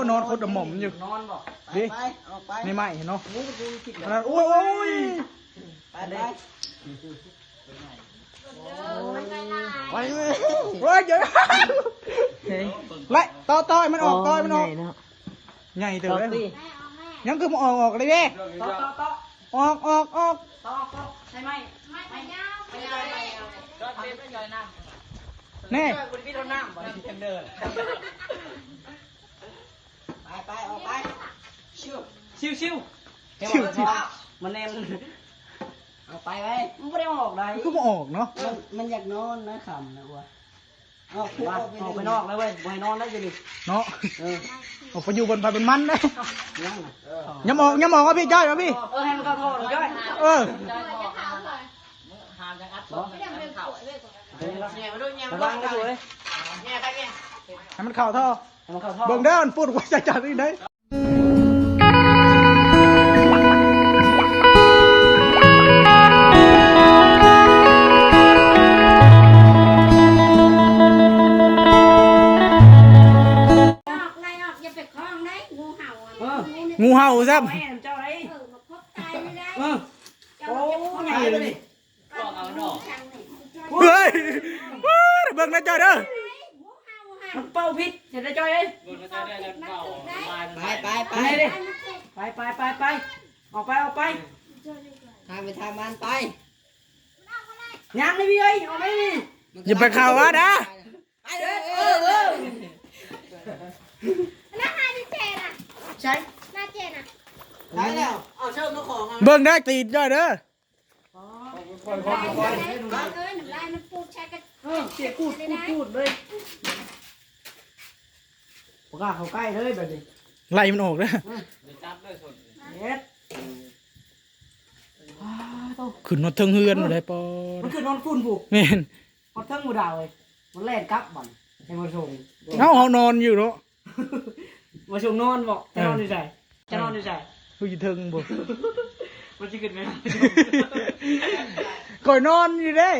ນອນຄົດດະໝອມຢູ່ ນອນບໍ່? ເດ້ ໄປ ອອກໄປ ໃນໄມ້ເຫັນເນາະ ໂອ້ຍ ໂອ້ຍ ໄປ ໄປ ໄປເວີຍ ໂອ້ຍ ເອີ ເຮີ້ຍ ໄລ່ ຕໍ່ ຕໍ່ ໃຫ້ມັນອອກ ຕໍ່ ໃຫ້ມັນອອກ ໃຫຍ່ເນາະ ໃຫຍ່ເຕີບເລີຍ ຍັງຄືບໍ່ອອກ ອອກເລີຍເດ້ ຕໍ່ ຕໍ່ ຕໍ່ ອອກ ອອກ ອອກ ຕໍ່ ຕໍ່ ໃສ່ໄມ້ ໄມ້ ໄມ້ຍາວ ໄມ້ຍາວ ໄມ້ຍາວ ແນ່ ໄປ ໄປ ອອກໄປ ຊິວ ຊິວ ຊິວ ຊິວ ມັນແນ່ນ ອອກໄປເວີຍ ມັນບໍ່ໄດ້ອອກໃດ ຄືບໍ່ອອກເນາະ ມັນ ມັນຢາກນອນນະ ຄ່ຳນະ ວ່າ ອອກ ອອກໄປນອກແລ້ວເວີຍ ບໍ່ໃຫ້ນອນແລ້ວຢູ່ນີ້ເນາະ ເອີ ອອກໄປຢູ່ບ່ອນໃຜບ່ອນມັນເດ້ ຍັງນະ ຍາມອອກ ຍາມອອກ ເອົາພີ່ຈ້ອຍ ເອົາພີ່ ເອີ ໃຫ້ມັນເຂົ້າທ່ອ ຈ້ອຍ ເອີ ຫາມຍັງອັດ ລະວັງເດ້ ໃຫ້ມັນເຂົ້າທໍ່ ໃຫ້ມັນເຂົ້າທໍ່ ເບິ່ງເດີ ມັນຟຸດໄວ້ໃສ່ຈານນີ້ໄດ໋ ອອກ ໄລ່ອອກ ຢ່າໄປຄ້ອງໄດ໋ ງູເຫົ່າອະ ເອີ ງູເຫົ່າຊ້ຳ ເອີ ມາຄົບຕາຍນີ້ໄດ໋ ເອີ ເຈົ້າ ໂອ້ ໃຫຍ່ເລີຍ ເຮີ້ຍ ເບິ່ງນະຈ້ອຍເດີ ມັນເປົ່າຜິດ ເຫັນນະຈ້ອຍເອີຍ ໄປ ໄປ ໄປ ໄປ ໄປ ໄປ ໄປ ອອກໄປ ອອກໄປ ທາງໄປທາງມັນໄປ ຍັງນີ້ພີ່ເອີຍ ອອກໄປນີ້ ຢ່າໄປເຂົ້າຫານະ ໄປເດີ ເອີ ເອີ ນັ້ນນະເຈນນະ ໃສ ນະເຈນນະ ໄປແລ້ວ ເອົາເຊີນເອົາຂອງ ເບິ່ງໄດ້ຕີນຈ້ອຍເດີ ເອີ ນ້ຳລາຍມັນປູດໃສ່ກັນ ເອີ ເສຍກູດ ກູດ ກູດເລີຍ ບໍ່ກ້າເຂົ້າໃກ້ເລີຍແບບນີ້ ໄລ່ມັນອອກເດີ ເຮັດ ຂຶ້ນຮອດເທິງເຮືອນພຸ້ນໄດ໋ ປອດ ມັນຂຶ້ນນອນຝຸ່ນພຸ້ນ ແມ່ນ ຮອດເທິງບໍ່ດາວເອີຍ ມັນແລ່ນກັບບັດໃຫ້ມາສົ່ງ ເອົ້າ ເຮົານອນຢູ່ເນາະ ມາສົ່ງນອນບໍ່ ຈະນອນຢູ່ໃສ ຈະນອນຢູ່ໃສ ຄືຢູ່ເທິງບໍ່ ມັນຊິຂຶ້ນໄປ ຂ້ອຍນອນຢູ່ເດ້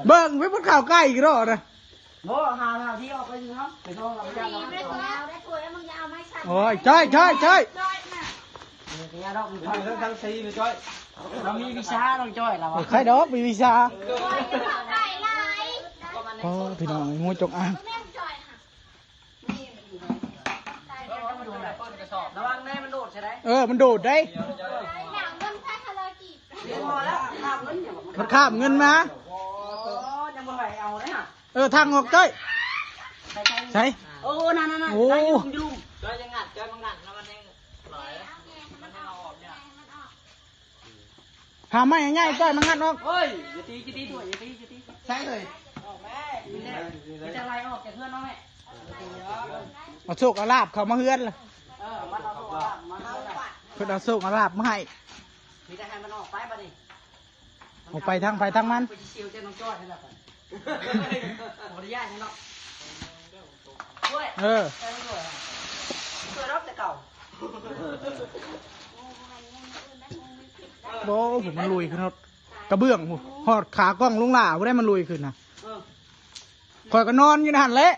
ເບິ່ງໄປ ມັນເຂົ້າໃກ້ອີກເນາະນະ ໂອ້ ຫາ ຫາທີ່ອອກໄປຢູ່ເນາະ ໄປສ່ອງລະ ໂອ້ຍ ຈ້ອຍ ຈ້ອຍ ຈ້ອຍ ເອີ ບໍ່ເປັນຫຍັງດອກ ມັນ ເອີ ທັງສີ່ແມ່ນຈ້ອຍ ລາວມີວິຊາ ນ້ອງຈ້ອຍລາວ ໃຄດອກມີວິຊາ ໂອ້ ພີ່ນ້ອງ ງູຈົງອາງ ລະວັງແນ່ ມັນໂດດໃສ່ໄດ໋ ເອີ ມັນໂດດໄດ໋ ມັນຄາບເງິນມາ ເອີ ທາງອອກຈ້ອຍ ໃສ ເອີ ນັ້ນໆໆ ໂອ້ ໄດ້ຢູ່ ຢູ່ ຈ້ອຍຍັງງັດ ຈ້ອຍມັນງັດ ແລ້ວມັນຍັງຫຼາຍ ມັນເອົາອອກຍາກ ຫາໄມ້ໃຫຍ່ໆ ຈ້ອຍມາງັດອອກ ເອີຍ ຢ່າຕີ ຢ່າຕີ ຖ້ວຍ ຢ່າຕີ ຢ່າຕີ ໃສ່ເລີຍ ອອກແມ່ ມີແຕ່ ມີແຕ່ໄລ່ອອກຈາກເຮືອນເນາະແມ່ ເອົາໂຊກເອົາລາບເຂົ້າມາເຮືອນລະ ເອີ ມັນເອົາໂຊກເອົາລາບມາເຮືອນລະ ເພິ່ນເອົາໂຊກເອົາລາບມາໃຫ້ ມີແຕ່ໃຫ້ມັນອອກໄປບັດນີ້ ອອກໄປທາງໃຜທາງມັນ ໄປຊິເຊວແຕ່ນ້ອງຈ້ອຍຫັ້ນລະ ຂໍອະນຸຍາດເນາະ ເອີ ເອີ ໂອ້ ມັນລຸຍຂຶ້ນຮອດກະເບື້ອງພຸ້ນ ຮອດຂາກ້ອງລຸງຫຼ້າພຸ້ນໃດ໋ ມັນລຸຍຂຶ້ນນະ ເອີ ຂ້ອຍກໍນອນຢູ່ໃນຫັ້ນແຫຼະ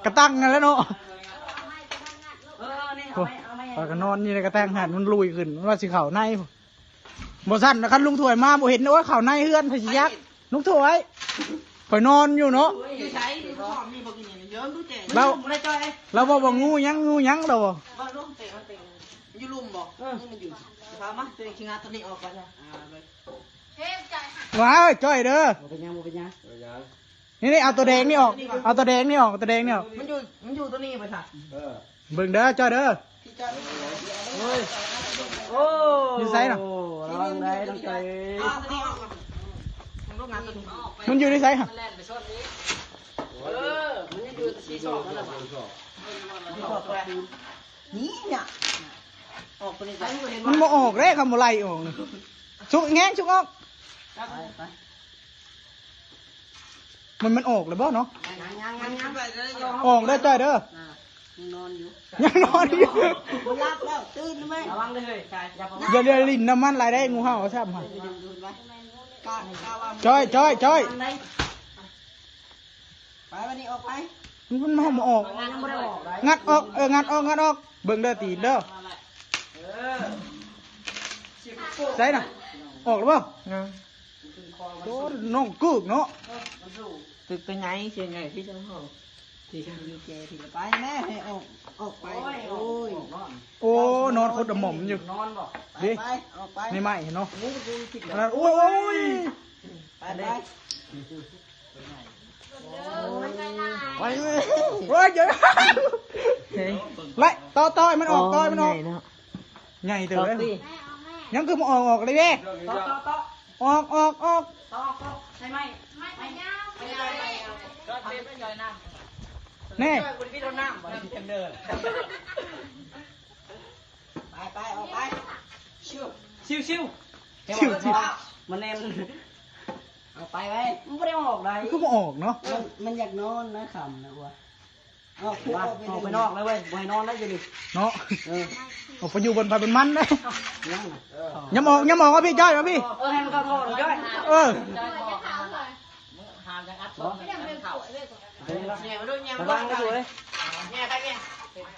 ກະຕັງຫັ້ນແຫຼະເນາະ ເອີ ນີ້ ໂອ້ ເອົາໄມ້ ເອົາໄມ້ ຂ້ອຍກໍນອນຢູ່ໃນກະແຕງຫັ້ນ ມັນລຸຍຂຶ້ນ ມັນວ່າຊິເຂົ້າໃນພຸ້ນ ບໍ່ຊັ້ນນະ ຄັນລຸງຖ້ວຍມາບໍ່ເຫັນ ໂອ້ຍ ເຂົ້າໃນເຮືອນ ໃຜຊິຈັກ ລຸງຖ້ວຍ ຂ້ອຍນອນຢູ່ເນາະ ຢູ່ໃສ ຢູ່ກະສອບນີ້ບໍ່ກິນນີ້ ເຢີມດູແຈ ລາວ ລາວເວົ້າວ່າງູຫຍັງ ງູຫຍັງລາວ ເບິ່ງດູເຕະ ມັນເຕະ ຢູ່ລຸ່ມບໍ່ ເອີ ນີ້ມັນຢູ່ ພາມາ ຕົວເອງຊິງາຕົວນີ້ອອກກ່ອນ ອ່າ ເອີ ຈ້ອຍເດີ ບໍ່ເປັນຫຍັງ ບໍ່ເປັນຫຍັງ ນີ້ໆ ເອົາຕົວແດງນີ້ອອກ ເອົາຕົວແດງນີ້ອອກ ຕົວແດງນີ້ອອກ ມັນຢູ່ ມັນຢູ່ຕົວນີ້ບໍ່ຊະ ເອີ ເບິ່ງເດີ ຈ້ອຍເດີ ໂອ້ຍ ໂອ້ ຢູ່ໃສນະ ລະວັງໄດ໋ ນ້ອງຈ້ອຍ ມັນຢູ່ໃນໃສຫະ ເອີ ມັນຍັງຢູ່ທີ່ສອງນັ້ນລະ ນີ້ນະ ອອກຕົວນີ້ ມັນບໍ່ອອກເດ້ ຄັນບໍ່ໄລ່ອອກນີ້ ຊຸກແຮງ ຊຸກອອກ ໄປ ໄປ ມັນ ມັນອອກແລ້ວບໍ່ເນາະ ຍັງໆໆໆ ອອກເດີ ຈ້ອຍເດີ ອ່າ ຍັງນອນຢູ່ ຍັງນອນຢູ່ ມັນຫຼັບແລ້ວ ຕື່ນແລ້ວແມ່ ລະວັງເດີເຮີ້ຍ ຢ່າຫຼິ້ນນຳມັນຫຼາຍເດ້ ງູເຫົ່າຊ້ຳຫະ ຈ້ອຍ ຈ້ອຍ ຈ້ອຍ ໄປບັດນີ້ ອອກໄປ ມັນ ມັນບໍ່ອອກ ຍັງບໍ່ໄດ້ອອກໄດ໋ ງັດອອກ ເອີ ງັດອອກ ງັດອອກ ເບິ່ງເດີຕີນເດີ ເອີ ໃສ່ນະ ອອກແລ້ວບໍ່? ຍັງ ໂອ້ ນ້ອງກຶກເນາະ ຕຶກໂຕໃຫຍ່ ເສື້ອໃຫຍ່ຄືຈັງເຮົາ ທີ່ທາງດີເຈ ທີ່ລະໄປແມ່ ໃຫ້ອອກ ອອກໄປ ໂອ້ຍ ໂອ້ຍ ໂອ້ ນອນຄົດອະໝໍ້ຢູ່ ນອນບໍ່? ເດ້ ໄປ ອອກໄປ ໃນໄມ້ເນາະ ໂອ້ຍ ໂອ້ຍ ໄປ ໄປ ໄປ ໂອ້ຍ ເດີ ໄລ່ ຕໍ່ ຕໍ່ ໃຫ້ມັນອອກ ຕໍ່ ໃຫ້ມັນອອກ ໃຫຍ່ເນາະ ໃຫຍ່ເຕີບເດ້ ຍັງຄືບໍ່ອອກ ອອກເລີຍເດ້ ຕໍ່ ຕໍ່ ຕໍ່ ອອກ ອອກ ອອກ ຕໍ່ ຕໍ່ ໃສ່ໄມ້ ໄມ້ຍາວ ໄມ້ຍາວ ແນ່ ໄປ ໄປ ອອກໄປ ຊິວ ຊິວ ຊິວ ຊິວ ຊິວ ມັນແນ່ນ ເອົາໄປໄວ້ ມັນບໍ່ໄດ້ອອກໃດ ຄືບໍ່ອອກເນາະ ມັນ ມັນຢາກນອນນະ ຄ່ຳນະ ວ່າ ອອກ ອອກໄປນອກແລ້ວເວີຍ ບໍ່ໃຫ້ນອນໄດ້ຢູ່ນີ້ເນາະ ເອີ ອອກໄປຢູ່ບ່ອນໃຜບ່ອນມັນເດ້ ຍັງນະ ຍາມອອກ ຍາມອອກ ເອົາພີ່ຈ້ອຍ ເອົາພີ່ ເອີ ໃຫ້ມັນເຂົ້າທໍ່ນ້ອງຈ້ອຍ ເອີ ຫາກະອັດ ແຍ່ມາດູ ແຍ່ມາດູ ແຍ່ໄປ ແຍ່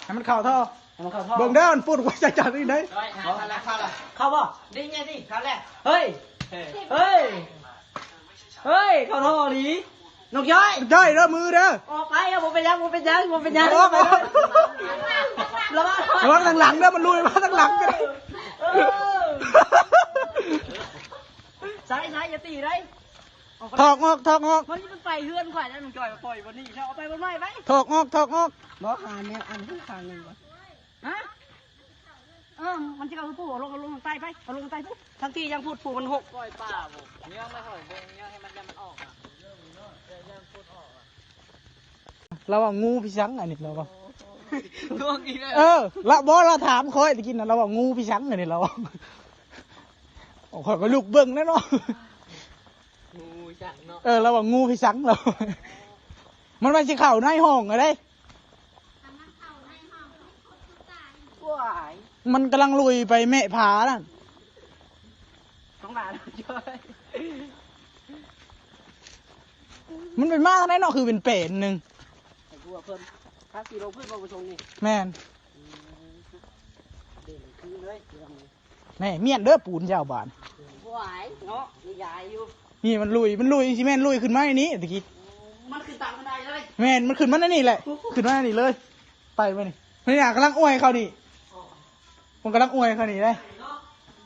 ໃຫ້ມັນເຂົ້າທໍ່ ໃຫ້ມັນເຂົ້າທໍ່ ເບິ່ງເດີ ມັນປຸດຫົວໃສ່ຈານນີ້ໄດ໋ ເຂົ້າບໍ່? ນີ້ໄງນີ້ ເຂົ້າແລ້ວ ເຮີ້ຍ ເຮີ້ຍ ເຮີ້ຍ ເຂົ້າທໍ່ອີ່ຫຼີ ນົກຍ້ອຍ ຍ້ອຍເດີ ມືເດີ ອອກໄປ ບໍ່ເປັນຫຍັງ ບໍ່ເປັນຫຍັງ ບໍ່ເປັນຫຍັງ ອອກ ອອກ ລະວັງ ລະວັງທາງຫຼັງເດີ ມັນລຸຍມາທາງຫຼັງກໍໄດ້ ເອີ ໃສ່ ໃສ່ ຢ່າຕີໄດ໋ ຖອກອອກ ຖອກອອກ ມັນຊິໄປເຮືອນຂ້ອຍແລ້ວ ນ້ອງຈ້ອຍ ປ່ອຍບ່ອນນີ້ ເອົາໄປບ່ອນໃໝ່ໄປ ຖອກອອກ ຖອກອອກ ບໍ່ຫາແນວອັນຄືຂ້າງໜຶ່ງວະ ຮະ ເອີ ມັນຊິເຂົ້າຄືຜູ້ ເອົາລົງ ເອົາລົງໃຕ້ໄປ ເອົາລົງໃຕ້ຜູ້ ທັງທີ່ຍັງພຸດຜູ້ມັນຫົກ ປ່ອຍປາບໍ່ ຍ່າງໄປຫອຍເບິ່ງ ຍ່າງໃຫ້ມັນ ຢ່າມັນອອກນະ ລາວວ່າງູພິສັງ ອັນນີ້ລາວວ່າ ງງອີກແລ້ວ ເອີ ລາວບໍ່ ລາວຖາມຂ້ອຍຕະກີ້ນະ ລາວວ່າງູພິສັງ ອັນນີ້ລາວວ່າ ຂ້ອຍກໍລຸກເບິ່ງແລ້ວເນາະ ງູພິສັງເນາະ ເອີ ລາວວ່າງູພິສັງ ລາວ ມັນວ່າຊິເຂົ້າໃນຫ້ອງຫັ້ນເດ້ ມັນກຳລັງລຸຍໄປແມະຜານັ້ນ ຕ້ອງລາ ມັນເປັນມາທາງໃດເນາະ ຄືເປັນແປນໜຶ່ງ ໃຫ້ຜູ້ວ່າເພິ່ນ ພາສີລົງພື້ນບໍ່ປະສົງນີ້ ແມ່ນ ອືມ ເດັ່ນຄືເລີຍ ແນ່ ມ້ຽນເດີ ປູນເຈົ້າບາດ ຫວາຍເນາະ ມີຢາຍຢູ່ ນີ້ມັນລຸຍ ມັນລຸຍ ຊິແມ່ນລຸຍຂຶ້ນມາໃນນີ້ຕະກີ້ ມັນຂຶ້ນຕາມບັນໄດເລີຍ ແມ່ນ ມັນຂຶ້ນມາໃນນີ້ແຫຼະ ຂຶ້ນມາໃນນີ້ເລີຍ ໄຕ່ໄປນີ້ ນີ້ນະ ກຳລັງອວຍເຂົ້ານີ້ ມັນກຳລັງອວຍເຂົ້ານີ້ເດ້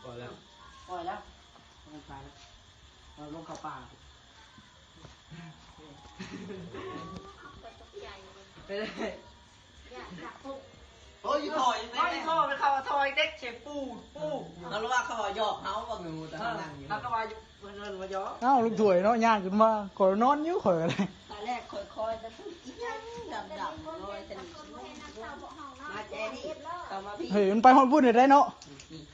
ປ່ອຍແລ້ວ ປ່ອຍແລ້ວ ມັນໄປແລ້ວ ເອົາລົງເຂົ້າປ່າ ໄປເລີຍ ໂອ້ຍ ຢູ່ທໍ່ ໂອ້ຍ ຢູ່ທໍ່ ມັນເຂົ້າທໍ່ເຕັກ ສຽງປູດ ປູດ ເຂົາລະວ່າເຂົາຫຍອກເຮົາວ່າງູ ແຕ່ເຮົານັ່ງຢູ່ ເຮົາກໍວ່າຢູ່ ເພິ່ນເອີ້ນວ່າຢອກ ອ້າວ ລຸງຖ້ວຍເນາະ ຍ່າງຂຶ້ນມາ ຂ້ອຍນອນຢູ່ ຂ້ອຍກໍໄດ້ ຕອນແລກຄ່ອຍໆ ແຕ່ຜູ້ອີຫຍັງດຳໆ ລອຍ ມາແຈນີ້ ເຂົ້າມາພີ້ ເຮີ້ຍ ມັນໄປຮອດພຸ້ນໄດ້ເນາະ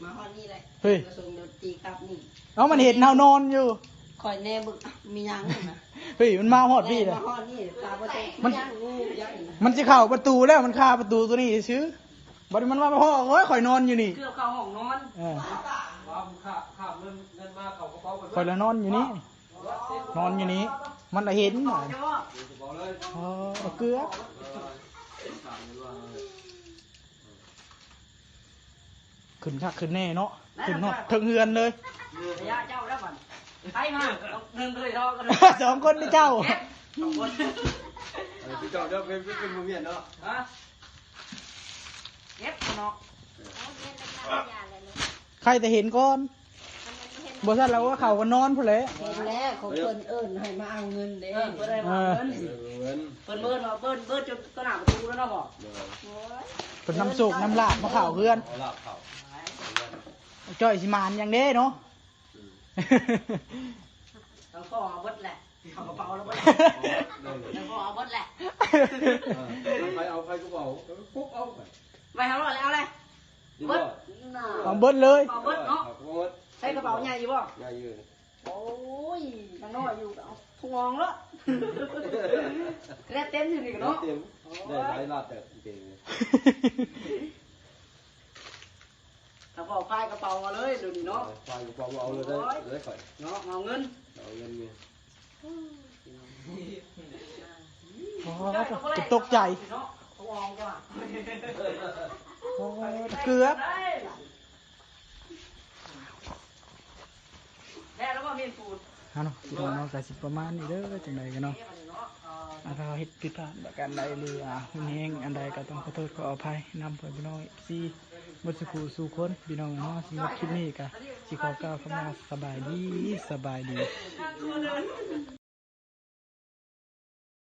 ມາຮອດນີ້ແຫຼະ ເຮີ້ຍ ກະຊົງດົນຕີກັບນີ້ ເອົາ ມັນເຫັນເຮົານອນຢູ່ ຂ້ອຍແນມເບິ່ງ ມີຫຍັງນະ ເຮີ້ຍ ມັນມາຮອດພີ້ແລ້ວ ມາຮອດນີ້ ປາບໍ່ແຕກ ມັນ ມີຫຍັງ ງູ ມີຫຍັງ ມັນຊິເຂົ້າປະຕູແລ້ວ ມັນຄາປະຕູໂຕນີ້ຊື່ ບັດນີ້ມັນມາພໍ້ ໂອ້ຍ ຂ້ອຍນອນຢູ່ນີ້ ເກືອບເຂົ້າຫ້ອງນອນ ເອີ ຂ້າມ ຂ້າມເງິນ ເງິນມາເຂົ້າກະເປົາ ຂ້ອຍລະນອນຢູ່ນີ້ ນອນຢູ່ນີ້ ມັນລະເຫັນ ເອີ ເກືອບ ຂຶ້ນຄັກຂຶ້ນແນ່ເນາະ ຂຶ້ນຮອດເທິງເຮືອນເລີຍ ໄປມາ ສອງຄົນເດີເຈົ້າ ສອງຄົນ ເອີ ເຈົ້າເປັນ ເປັນ ເປັນຜູ້ມ້ຽນເນາະ ຮະ ເກັບເນາະ ໃຄແຕ່ເຫັນກ່ອນ ບໍ່ຊັ້ນລະວ່າເຂົາກໍນອນພຸ້ນແຫຼະ ເຫັນແລ້ວ ເຂົາເພິ່ນເອີ້ນໃຫ້ມາເອົາເງິນເດ້ ເອີ ເພິ່ນໃຫ້ມາເອົາເງິນ ເອີ ເງິນ ເພິ່ນເອີ້ນວ່າ ເອີ້ນ ເອີ້ນຈົນຕໍ່ໜ້າປະຕູແລ້ວເນາະ ບໍ່ ໂດຍ ໂອ້ຍ ເພິ່ນນຳໂຊກນຳລາບມາເຂົ້າເຮືອນ ເອົາລາບເຂົ້າ ຈ້ອຍຊິໝານຫຍັງເດ້ເນາະ ອືມ ເຂົາຂໍເອົາເບິດແຫຼະ ເຂົ້າກະເປົາລະເບິດ ເຂົາຂໍເອົາເບິດແຫຼະ ເອີ ໃຜເອົາໃຜກະເປົາ ປຸບເອົາໄປ ໄວ້ຫ້າຮ້ອຍແລ້ວເອົາແຫຼະ ເບິດ ເອົາເບິດເລີຍ ເອົາເບິດເນາະ ເອົາເບິດ ໃສ່ກະເປົາໃຫຍ່ຢູ່ບໍ່ ໃຫຍ່ຢູ່ ໂອ້ຍ ຍັງນ້ອຍຢູ່ ເອົາທຸງອອງເນາະ ແລະເຕັມຢູ່ນີ້ກະເນາະ ເຕັມ ໂອ້ຍ ໄດ້ຫຼາຍລາດແຕ່ເກງ ຖ້າເວົ້າພາຍກະເປົາເອົາເລີຍດຽວນີ້ເນາະ ພາຍກະເປົາເອົາເລີຍ ໂອ້ຍ ເລີຍຂ້ອຍເນາະ ເອົາເງິນ ເອົາເງິນນີ້ ໂອ້ ໂອ້ ຈົນຕົກໃຈ ໂອ້ ເກືອບ ເຮົາເນາະ ພີ່ນ້ອງເນາະ ກະຊິປະມານນີ້ເດີ ຈັ່ງໃດກະເນາະ ອ່າ ຖ້າເຮົາເຮັດຜິດພາດປະການໃດ ຫຼືວ່າຮຸນແຮງອັນໃດ ກະຕ້ອງຂໍໂທດຂໍອະໄພນຳ ເພື່ອນພີ່ນ້ອງເອັຟຊີເບິດສູ່ຜູ້ສູ່ຄົນ ພີ່ນ້ອງເນາະ. ສຳລັບຄລິບນີ້ກະຊິຂໍກ່າວຄຳວ່າ ສະບາຍດີ ສະບາຍດີ.